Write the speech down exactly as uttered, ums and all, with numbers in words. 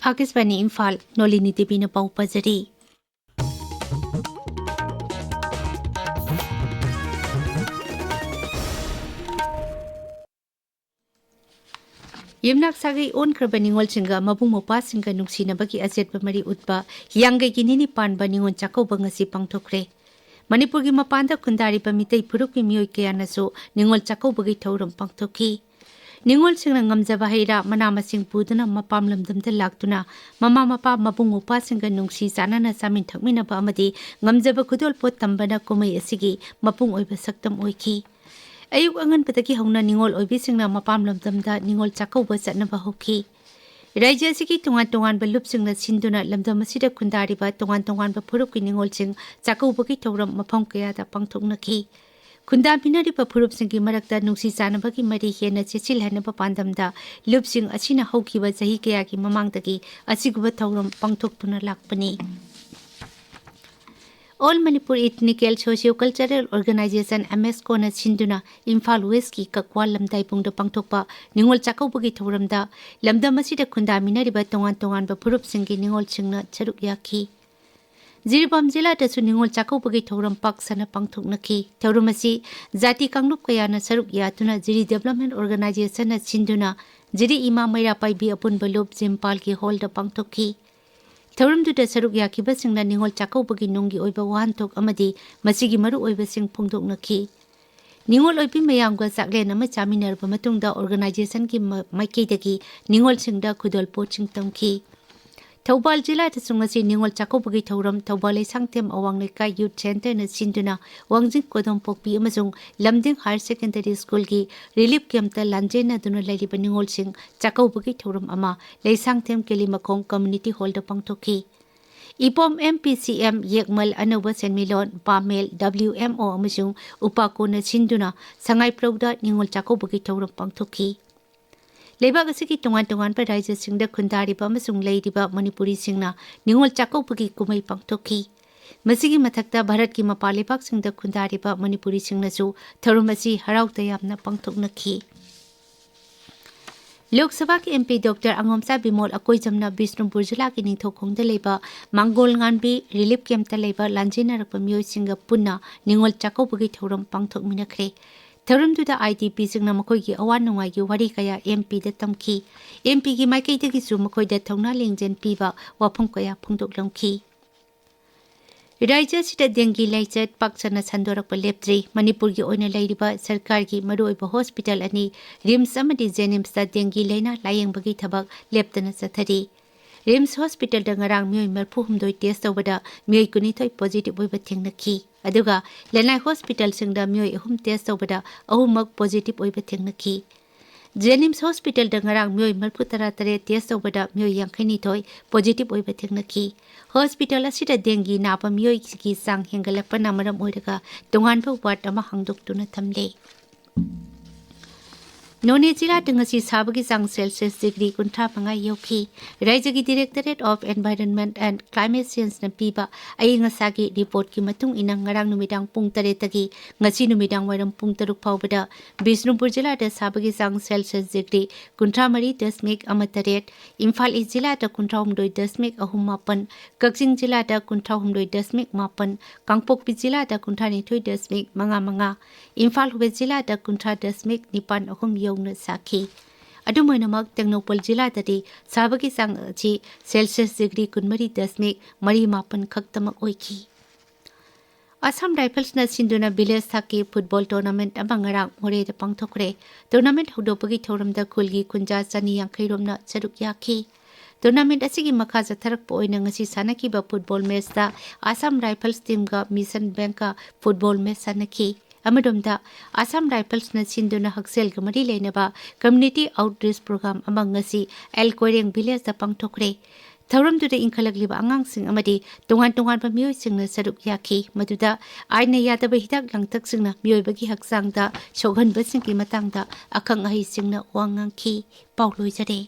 ꯑꯥꯀꯥꯁꯕꯥꯅꯤ ꯏꯝꯐꯥꯜ, ꯅꯣꯂꯤꯅꯤ ꯗꯦꯕꯤꯅ ꯄꯥꯎ ꯄꯥꯖꯔꯤ꯫ ꯌꯨꯝꯅꯥꯛ ꯁꯥꯒꯩ ꯑꯣꯟꯈ꯭ꯔꯕ ꯅꯤꯉꯣꯜꯁꯤꯡꯒ ꯃꯕꯨꯡ ꯃꯧꯄ꯭ꯋꯥꯁꯤꯡꯒ ꯅꯨꯡꯁꯤꯅꯕꯒꯤ ꯑꯆꯦꯠꯄ ꯃꯔꯤ ꯎꯠꯄ ꯍꯤꯌꯥꯡꯒꯩꯒꯤ ꯅꯤꯅꯤ ꯄꯥꯟꯕ ꯅꯤꯉꯣꯜ ꯆꯥꯛꯀꯧꯕ ꯉꯁꯤ ꯄꯥꯡꯊꯣꯛꯈ꯭ꯔꯦ꯫ ꯃꯅꯤꯄꯨꯔꯒꯤ ꯃꯄꯥꯟꯗ ꯈꯨꯟꯗꯥꯔꯤꯕ ꯃꯤꯇꯩ ꯐꯨꯔꯨꯞꯀꯤ ꯃꯤꯑꯣꯏ ꯀꯌꯥꯅꯁꯨ ꯅꯤꯉꯣꯜ ꯆꯥꯛꯀꯧꯕꯒꯤ ꯊꯧꯔꯝ ꯄꯥꯡꯊꯣꯛꯈꯤ꯫ ꯅꯤꯉꯣꯜꯁꯤꯡꯅ ꯉꯝꯖꯕ ꯍꯩ ꯔꯥ, ꯃꯅꯥ ꯃꯁꯤꯡ ꯄꯨꯗꯨꯅ ꯃꯄꯥꯝ ꯂꯝꯗꯝꯗ ꯂꯥꯛꯇꯨꯅ ꯃꯃꯥ ꯃꯄꯥ, ꯃꯕꯨꯡ ꯃꯧꯄ꯭ꯋꯥꯁꯤꯡꯒ ꯅꯨꯡꯁꯤ ꯆꯥꯟꯅꯅ ꯆꯥꯃꯤꯟ ꯊꯛꯃꯤꯟꯅꯕ ꯑꯃꯗꯤ ꯉꯝꯖꯕ ꯈꯨꯗꯣꯜꯄꯣꯠ ꯇꯝꯕꯅ ꯀꯨꯝꯍꯩ ꯑꯁꯤꯒꯤ ꯃꯄꯨꯡ ꯑꯣꯏꯕ ꯁꯛꯇꯝ ꯑꯣꯏꯈꯤ꯫ ꯑꯌꯨꯛ ꯑꯉꯟꯕꯗꯒꯤ ꯍꯧꯅ ꯅꯤꯉꯣꯜ ꯑꯣꯏꯕꯤꯁꯤꯡꯅ ꯃꯄꯥꯝ ꯂꯝꯗꯝꯗ ꯅꯤꯉꯣꯜ ꯆꯥꯛꯀꯧꯕ ꯆꯠꯅꯕ ꯍꯧꯈꯤ꯫ ꯔꯥꯖ꯭ꯌ ꯑꯁꯤꯒꯤ ꯇꯣꯉꯥꯟ ꯇꯣꯉꯥꯟꯕ ꯂꯨꯞꯁꯤꯡꯅ ꯁꯤꯟꯗꯨꯅ ꯂꯝꯗꯝ ꯑꯁꯤꯗ ꯈꯨꯟꯗꯥꯔꯤꯕ ꯇꯣꯉꯥꯟ ꯇꯣꯉꯥꯟꯕ ꯐꯨꯔꯨꯞꯀꯤ ꯅꯤꯉꯣꯜꯁꯤꯡ ꯆꯥꯛꯀꯧꯕꯒꯤ ꯊꯧꯔꯝ ꯃꯐꯝ ꯀꯌꯥꯗ ꯄꯥꯡꯊꯣꯛꯅꯈꯤ꯫ ꯈꯨꯟꯗꯥꯃꯤꯟꯅꯔꯤꯕ ꯐꯨꯔꯨꯞꯁꯤꯡꯒꯤ ꯃꯔꯛꯇ ꯅꯨꯡꯁꯤ ꯆꯥꯟꯅꯕꯒꯤ ꯃꯔꯤ ꯍꯦꯟꯅ ꯆꯦꯠꯁꯤꯜꯍꯟꯅꯕ ꯄꯥꯟꯗꯝꯗ ꯂꯨꯞꯁꯤꯡ ꯑꯁꯤꯅ ꯍꯧꯈꯤꯕ ꯆꯍꯤ ꯀꯌꯥꯒꯤ ꯃꯃꯥꯡꯗꯒꯤ ꯑꯁꯤꯒꯨꯝꯕ ꯊꯧꯔꯝ ꯄꯥꯡꯊꯣꯛꯇꯨꯅ ꯂꯥꯛꯄꯅꯤ꯫ All Manipur Ethnical Socio Cultural Organization, M S ꯀꯣꯅ ꯁꯤꯟꯗꯨꯅ ꯏꯝꯐꯥꯜ ꯋꯦꯁꯀꯤ ꯀꯛꯋꯥ ꯂꯝꯗꯥꯏꯕꯨꯡꯗ ꯄꯥꯡꯊꯣꯛꯄ ꯅꯤꯉꯣꯜ ꯆꯥꯛꯀꯧꯕꯒꯤ ꯊꯧꯔꯝꯗ ꯂꯝꯗꯝ ꯑꯁꯤꯗ ꯈꯨꯟꯗꯥꯃꯤꯟꯅꯔꯤꯕ ꯇꯣꯉꯥꯟ ꯇꯣꯉꯥꯟꯕ ꯐꯨꯔꯨꯞꯁꯤꯡꯒꯤ ꯅꯤꯉꯣꯜꯁꯤꯡꯅ ꯁꯔꯨꯛ ꯌꯥꯈꯤ꯫ ꯖꯤꯔꯤꯕꯥꯝ ꯖꯤꯂꯥꯗꯁꯨ ꯅꯤꯉꯣꯜ ꯆꯥꯛꯀꯧꯕꯒꯤ ꯊꯧꯔꯝ ꯄꯥꯛ ꯁꯟꯅ ꯄꯥꯡꯊꯣꯛꯅꯈꯤ꯫ ꯊꯧꯔꯝ ꯑꯁꯤ ꯖꯥꯇꯤ ꯀꯥꯡꯂꯨꯞ ꯀꯌꯥꯅ ꯁꯔꯨꯛ ꯌꯥꯗꯨꯅ ꯖꯤꯔꯤ Development Organizationꯅ ꯁꯤꯟꯗꯨꯅ ꯖꯤꯔꯤ ꯏꯃꯥ ꯃꯩꯔꯥ ꯄꯥꯏꯕꯤ ꯑꯄꯨꯟꯕ ꯂꯨꯞ ꯖꯤꯝꯄꯥꯜꯒꯤ ꯍꯣꯜꯗ ꯄꯥꯡꯊꯣꯛꯈꯤ꯫ ꯊꯧꯔꯝꯗꯨꯗ ꯁꯔꯨꯛ ꯌꯥꯈꯤꯕꯁꯤꯡꯅ ꯅꯤꯉꯣꯜ ꯆꯥꯛꯀꯧꯕꯒꯤ ꯅꯨꯡꯒꯤ ꯑꯣꯏꯕ ꯋꯥꯍꯟꯊꯣꯛ ꯑꯃꯗꯤ ꯃꯁꯤꯒꯤ ꯃꯔꯨꯑꯣꯏꯕꯁꯤꯡ ꯐꯣꯡꯗꯣꯛꯅꯈꯤ꯫ ꯅꯤꯉꯣꯜ ꯑꯣꯏꯕꯤ ꯃꯌꯥꯝꯒ ꯆꯥꯛꯂꯦꯟ ꯑꯃ ꯆꯥꯃꯤꯟꯅꯔꯕ ꯃꯇꯨꯡꯗ organizationꯒꯤ ꯃ-, ꯃꯥꯏꯀꯩꯗꯒꯤ ꯅꯤꯉꯣꯜꯁꯤꯡꯗ ꯈꯨꯗꯣꯜꯄꯣꯠꯁꯤꯡ ꯇꯝꯈꯤ꯫ ꯊꯧꯕꯥꯜ ꯖꯤꯂꯥꯗꯁꯨ ꯉꯁꯤ ꯅꯤꯉꯣꯜ ꯆꯥꯛꯀꯧꯕꯒꯤ ꯊꯧꯔꯝ ꯊꯧꯕꯥꯜ ꯂꯩꯁꯥꯡꯊꯦꯝ ꯑꯋꯥꯡ ꯂꯩꯀꯥꯏ Youth Centreꯅ ꯁꯤꯟꯗꯨꯅ ꯋꯥꯡꯖꯤꯡ ꯀꯣꯗꯣꯝꯄꯣꯛꯄꯤ ꯑꯃꯁꯨꯡ ꯂꯝꯗꯤꯡ Higher Secondary Schoolꯒꯤ relief campꯇ ꯂꯥꯟꯖꯦꯟꯅꯗꯨꯅ ꯂꯩꯔꯤꯕ ꯅꯤꯉꯣꯜꯁꯤꯡ ꯆꯥꯛꯀꯧꯕꯒꯤ ꯊꯧꯔꯝ ꯑꯃ ꯂꯩꯁꯥꯡꯊꯦꯝ ꯀꯦꯂꯤꯃꯈꯣꯡ Community Hallꯗ ꯄꯥꯡꯊꯣꯛꯈꯤ꯫ ꯏꯄꯣꯝ ꯑꯦꯝ ꯄꯤ ꯁꯤ ꯑꯦꯝ, ꯌꯦꯛꯃꯜ ꯑꯅꯧꯕ ꯁꯦꯟꯃꯤꯠꯂꯣꯟ, ꯄꯥꯃꯦꯜ, ꯗꯕ꯭ꯂꯤꯎ ꯑꯦꯝ ꯑꯣ ꯑꯃꯁꯨꯡ ꯎꯄꯥꯀꯣꯅ ꯁꯤꯟꯗꯨꯅ ꯁꯉꯥꯏꯄ꯭ꯔꯧꯗ ꯅꯤꯉꯣꯜ ꯆꯥꯛꯀꯧꯕꯒꯤ ꯊꯧꯔꯝ ꯄꯥꯡꯊꯣꯛꯈꯤ꯫ ꯂꯩꯕꯥꯛ ꯑꯁꯤꯒꯤ ꯇꯣꯉꯥꯟ ꯇꯣꯉꯥꯟꯕ ꯔꯥꯖ꯭ꯌꯁꯤꯡꯗ ꯈꯨꯟꯗꯥꯔꯤꯕ ꯑꯃꯁꯨꯡ ꯂꯩꯔꯤꯕ ꯃꯅꯤꯄꯨꯔꯤꯁꯤꯡꯅ ꯅꯤꯉꯣꯜ ꯆꯥꯛꯀꯧꯕꯒꯤ ꯀꯨꯝꯍꯩ ꯄꯥꯡꯊꯣꯛꯈꯤ꯫ ꯃꯁꯤꯒꯤ ꯃꯊꯛꯇ ꯚꯥꯔꯠꯀꯤ ꯃꯄꯥꯟ ꯂꯩꯕꯥꯛꯁꯤꯡꯗ ꯈꯨꯟꯗꯥꯔꯤꯕ ꯃꯅꯤꯄꯨꯔꯤꯁꯤꯡꯅꯁꯨ ꯊꯧꯔꯝ ꯑꯁꯤ ꯍꯔꯥꯎ ꯇꯌꯥꯝꯅ ꯄꯥꯡꯊꯣꯛꯅꯈꯤ꯫ ꯂꯣꯛ ꯁꯚꯥꯒꯤ M P Doctor ꯑꯉꯣꯝꯆꯥ Bimol ꯑꯀꯣꯏꯖꯝꯅ Bishnupur ꯖꯤꯂꯥꯒꯤ ꯅꯤꯡꯊꯧꯈꯣꯡꯗ ꯂꯩꯕ ꯃꯥꯡꯒꯣꯜ ꯉꯥꯟꯕꯤ relief camp ꯇ ꯂꯩꯕ ꯂꯥꯟꯖꯦꯟꯅꯔꯛꯄ ꯃꯤꯑꯣꯏꯁꯤꯡꯒ ꯄꯨꯟꯅ ꯅꯤꯉꯣꯜ ꯆꯥꯛꯀꯧꯕꯒꯤ ꯊꯧꯔꯝ ꯄꯥꯡꯊꯣꯛꯃꯤꯟꯅꯈ꯭ꯔꯦ꯫ ꯊꯧꯔꯝꯗꯨꯗ I D P ꯁꯤꯡꯅ ꯃꯈꯣꯏꯒꯤ ꯑꯋꯥ ꯅꯨꯡꯉꯥꯏꯒꯤ ꯋꯥꯔꯤ ꯀꯌꯥ M P ꯗ ꯇꯝꯈꯤ꯫ M P ꯒꯤ ꯃꯥꯏꯀꯩꯗꯒꯤꯁꯨ ꯃꯈꯣꯏꯗ ꯊꯧꯅꯥ ꯂꯤꯡꯖꯦꯜ ꯄꯤꯕ ꯋꯥꯐꯝ ꯀꯌꯥ ꯐꯣꯡꯗꯣꯛꯂꯝꯈꯤ꯫ ꯔꯥꯖ꯭ꯌ ꯑꯁꯤꯗ ꯗꯦꯡꯒꯤ ꯂꯥꯏꯆꯠ ꯄꯥꯛ ꯁꯟꯅ ꯁꯟꯗꯣꯔꯛꯄ ꯂꯦꯞꯇ꯭ꯔꯤ꯫ ꯃꯅꯤꯄꯨꯔꯒꯤ ꯑꯣꯏꯅ ꯂꯩꯔꯤꯕ ꯁꯔꯀꯥꯔꯒꯤ ꯃꯔꯨꯑꯣꯏꯕ hospital ꯑꯅꯤ, RIMS ꯑꯃꯗꯤ JNIMS ꯇ ꯗꯦꯡꯒꯤ ꯂꯥꯏꯅꯥ ꯂꯥꯌꯦꯡꯕꯒꯤ ꯊꯕꯛ ꯂꯦꯞꯇꯅ ꯆꯠꯊꯔꯤ꯫ RIMS hospital ꯗ ꯉꯔꯥꯡ ꯃꯤꯑꯣꯏ ꯃꯔꯤꯐꯨ ꯍꯨꯝꯗꯣꯏ test ꯇꯧꯕꯗ ꯃꯤꯑꯣꯏ ꯀꯨꯟꯅꯤꯊꯣꯏ positive ꯑꯣꯏꯕ ꯊꯦꯡꯅꯈꯤ꯫ ꯑꯗꯨꯒ ꯂꯅꯥꯏ hospital ꯁꯤꯡꯗ ꯃꯤꯑꯣꯏ ꯑꯍꯨꯝ test ꯇꯧꯕꯗ ꯑꯍꯨꯝꯃꯛ positive ꯑꯣꯏꯕ ꯊꯦꯡꯅꯈꯤ꯫ JNIMS hospital ꯗ ꯉꯔꯥꯡ ꯃꯤꯑꯣꯏ ꯃꯔꯤꯐꯨ ꯇꯔꯥ ꯇꯔꯦꯠ test ꯇꯧꯕꯗ ꯃꯤꯑꯣꯏ ꯌꯥꯡꯈꯩ ꯅꯤꯊꯣꯏ positive ꯑꯣꯏꯕ ꯊꯦꯡꯅꯈꯤ꯫ Hospital ꯑꯁꯤꯗ ꯗꯦꯡꯒꯤ ꯅꯥꯕ ꯃꯤꯑꯣꯏꯒꯤ ꯆꯥꯡ ꯍꯦꯟꯒꯠꯂꯛꯄꯅ ꯃꯔꯝ ꯑꯣꯏꯔꯒ ꯇꯣꯉꯥꯟꯕ ward ꯑꯃ ꯍꯥꯡꯗꯣꯛꯇꯨꯅ ꯊꯝꯂꯦ꯫ ꯅꯣꯅꯦ ꯖꯤꯂꯥꯗ ꯉꯁꯤ ꯁꯥꯕꯒꯤ ꯆꯥꯡ Celsius degree ꯀꯨꯟꯊ꯭ꯔꯥ ꯃꯉꯥ ꯌꯧꯈꯤ꯫ ꯔꯥꯖ꯭ꯌꯒꯤ Directorate of Environment and Climate Change ꯅ ꯄꯤꯕ ꯑꯏꯪ ꯑꯁꯥꯒꯤ report ꯀꯤ ꯃꯇꯨꯡ ꯏꯟꯅ ꯉꯔꯥꯡ ꯅꯨꯃꯤꯗꯥꯡ ꯄꯨꯡ ꯇꯔꯦꯠꯇꯒꯤ ꯉꯁꯤ ꯅꯨꯃꯤꯗꯥꯡ ꯋꯥꯏꯔꯝ ꯄꯨꯡ ꯇꯔꯨꯛ ꯐꯥꯎꯕꯗ ꯕꯤꯁꯅꯨꯄꯨꯔ ꯖꯤꯂꯥꯗ ꯁꯥꯕꯒꯤ ꯆꯥꯡ Celsius degree ꯀꯨꯟꯊ꯭ꯔꯥ ꯃꯔꯤ ꯗꯁꯃꯤꯛ ꯑꯃ ꯇꯔꯦꯠ, ꯏꯝꯐꯥꯜ East ꯖꯤꯂꯥꯗ ꯀꯨꯟꯊ꯭ꯔꯥ ꯍꯨꯝꯗꯣꯏ ꯗꯁꯃꯤꯛ ꯑꯍꯨꯝ ꯃꯥꯄꯟ, ꯀꯛꯆꯤꯡ ꯖꯤꯂꯥꯗ ꯀꯨꯟꯊ꯭ꯔꯥ ꯍꯨꯝꯗꯣꯏ ꯗꯁꯃꯤꯛ ꯃꯥꯄꯟ, ꯀꯥꯡꯄꯣꯛꯄꯤ ꯖꯤꯂꯥꯗ ꯀꯨꯟꯊ꯭ꯔꯥ ꯅꯤꯊꯣꯏ ꯗꯁꯃꯤꯛ ꯃꯉꯥ ꯃꯉꯥ, ꯏꯝꯐꯥꯜ West ꯖꯤꯂꯥꯗ ꯀꯨꯟꯊ꯭ꯔꯥ ꯗꯁꯃꯤꯛ ꯅꯤꯄꯥꯟ ꯑꯍꯨꯝ ꯌꯧꯅ ꯁꯥꯈꯤ꯫ ꯑꯗꯨꯝ ꯑꯣꯏꯅꯃꯛ, ꯇꯦꯡꯅꯧꯄꯜ ꯖꯤꯂꯥꯗꯗꯤ ꯁꯥꯕꯒꯤ ꯆꯥꯡ ꯑꯁꯤ Celsius degree ꯀꯨꯟꯃꯔꯤ ꯗꯁꯃꯤꯛ ꯃꯔꯤ ꯃꯥꯄꯟ ꯈꯛꯇꯃꯛ ꯑꯣꯏꯈꯤ꯫ ꯑꯁꯥꯝ Rifles ꯅ ꯁꯤꯟꯗꯨꯅ village ꯊꯥꯛꯀꯤ football tournament ꯑꯃ ꯉꯔꯥꯡ ꯃꯣꯔꯦꯗ ꯄꯥꯡꯊꯣꯛꯈ꯭ꯔꯦ꯫ Tournament ꯍꯧꯗꯣꯛꯄꯒꯤ ꯊꯧꯔꯝꯗ ꯈꯨꯜꯒꯤ ꯈꯨꯟꯖꯥ ꯆꯅꯤ ꯌꯥꯡꯈꯩ ꯔꯣꯝꯅ ꯁꯔꯨꯛ ꯌꯥꯈꯤ꯫ Tournament ꯑꯁꯤꯒꯤ ꯃꯈꯥ ꯆꯠꯊꯔꯛꯄ ꯑꯣꯏꯅ ꯉꯁꯤ ꯁꯥꯟꯅꯈꯤꯕ football match ꯇ ꯑꯁꯥꯝ Rifles team ꯒ Mission Bank ꯀ football match ꯁꯥꯟꯅꯈꯤ꯫ ꯑꯃꯔꯣꯝꯗ, ꯑꯁꯥꯝ Rifles ꯅ ꯁꯤꯟꯗꯨꯅ ꯍꯛꯁꯦꯜꯒ ꯃꯔꯤ ꯂꯩꯅꯕ community outreach program ꯑꯃ ꯉꯁꯤ ꯑꯦꯜ ꯀꯣꯏꯔꯦꯡ village ꯇ ꯄꯥꯡꯊꯣꯛꯈ꯭ꯔꯦ꯫ ꯊꯧꯔꯝꯗꯨꯗ ꯏꯟꯈꯠꯂꯛꯂꯤꯕ ꯑꯉꯥꯡꯁꯤꯡ ꯑꯃꯗꯤ ꯇꯣꯉꯥꯟ ꯇꯣꯉꯥꯟꯕ ꯃꯤꯑꯣꯏꯁꯤꯡꯅ ꯁꯔꯨꯛ ꯌꯥꯈꯤ꯫ ꯃꯗꯨꯗ ꯑꯥꯏꯟꯅ ꯌꯥꯗꯕ ꯍꯤꯗꯥꯛ ꯂꯥꯡꯊꯛꯁꯤꯡꯅ ꯃꯤꯑꯣꯏꯕꯒꯤ ꯍꯛꯆꯥꯡꯗ ꯁꯣꯛꯍꯟꯕꯁꯤꯡꯒꯤ ꯃꯇꯥꯡꯗ ꯑꯈꯪ ꯑꯍꯩꯁꯤꯡꯅ ꯋꯥ ꯉꯥꯡꯈꯤ꯫ ꯄꯥꯎ ꯂꯣꯏꯖꯔꯦ꯫